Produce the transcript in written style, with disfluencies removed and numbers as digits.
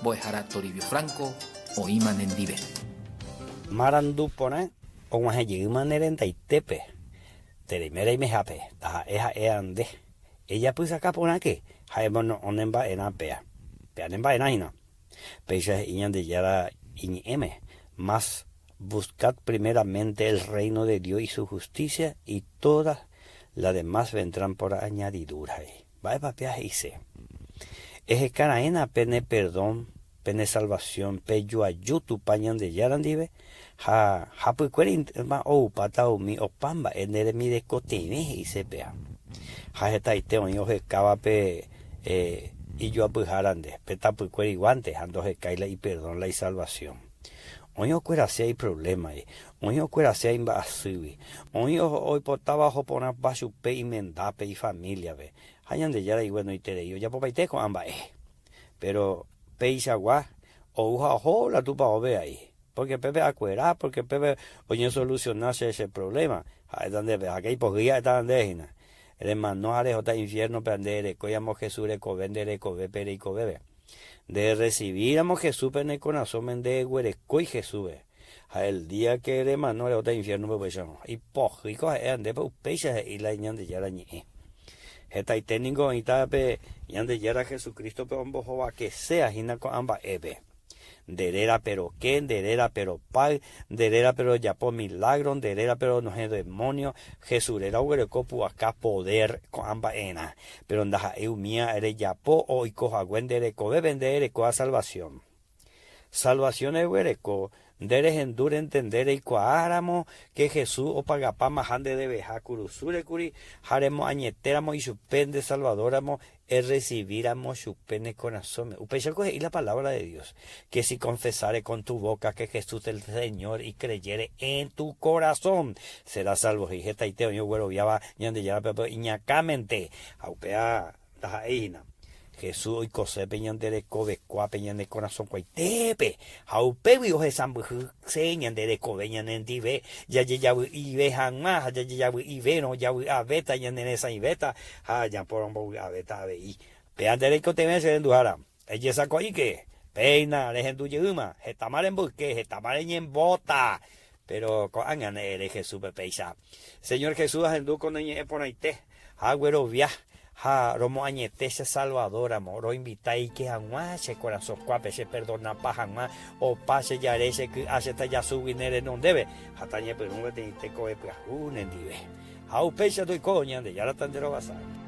Mbo'ehára Toribio Franco oĩma nendive. Marandu porã og̃uahẽ jeýma ne rendaitépe, tereime reimehápe, taha'e ha'éva nde. Ejapysaka porãke ha emono'õ ne mba'erã péa. Péa ne mba'erã hína. Péicha he'i Ñandejára iñe'ẽme, Mas buscad primeramente el reino de Dios y su justicia, y todas las demás vendrán por añadidura, he'i. Mba'épa péa he'ise? Eheka raẽna pe ne perdón, pe ne salvación, pe joaju Tupã Ñandejára ndive, ha hapykuérintema oupáta umi opa mba'e ne remirekotevẽ, he'ise péa. Ha hetaite oĩ ohekáva pe ijoapyhára nde, pe tapykuéra iguánte ha ndohekái la iperdón la isalvación. Oĩ okuerasea iproblémagui, oĩ okuerasea imba'asýgui, oĩ oipotáva oho porãpa chupe imendápe, ifamíliape. Ha Ñandejára iguenoiterei ojapopaite ko'ã mba'e. Péro peichagua ou ha oho la tupaópe ai, pórke pépe akuera, pórke pépe oñesolusiona che che provléma. Ha'éta ndéve, ha ke ipohýi ha'éta nde hína. Remano ha rehóta infiérnope ha nde erekóiramo Jesús rekove nde rekovépe reikovépe. Nde errecibíramo Jesúspe ne korasõme nde eguerekói Jesúspe. Ha el día que remano rehóta infiérnope upéicharõ. Ipohýiko ha'éva ndépe upéicha he'i la Ñandejára Ñe'ẽ. Hetaite ningo oĩta pe Ñandejára Jesucrístope ombohovakeséa hína ko'ã mba'épe. Nde rérape roke, nde rérape ropáy, nde rérape rojapo milágro, nde rérape ronohẽ demónio, Jesús réra oguereko pu'aka, poder, ko'ã mba'erã. Péro ndaha'éi umía rejapo oiko hague nde rekovépe nde erekóva salvasión. Salvasión eguereko, nde rehendu rentende reikuaa ramo ke Jesús opagapámaha nde deveha kurusúre kuri ha remoañetéramo ichupe nde Salvador ramo Errecibíramo chupe ne korasõme. Upéichako he'i la palabra de Dios, que si confesare con tu boca que Jesús el Señor y creyere en tu corazón, serás salvo. He'i hetaite oĩ ogueroviáva Ñandejárape pe iñakãmente, ha upéva ndaha'éi hína. Jesús oikose pe ñande rekovekuápe ñane korasõkuaitépe, ha upégui ohesãmbyhyse ñande rekove ñanendive, jajejavy'ive hag̃ua ha jajejavy'ivérõ javy'avéta ñane resãivéta Ha japorombovy'avéta avei. Péa nde reikotevẽ che renduhára. Ejesako'íke, péina rehendu jeýma, hetáma remboyke, hetáma reñembota. Péro ko'ág̃a ne ere Jesúspe péicha, Señor Jesús ahendu ko ne ñe'ẽ porãite, ha aguerovia, ha romoañete che Salvador ramo, roinvita eike hag̃ua che korasõ kuápe, che perdonapa hag̃ua opa che jare, che ky'a, che tajasúgui ne renondéve, ha tañepyrũ peteĩ tekove pyahu nendive. Ha upéicha toiko Ñandejára tanderovasa.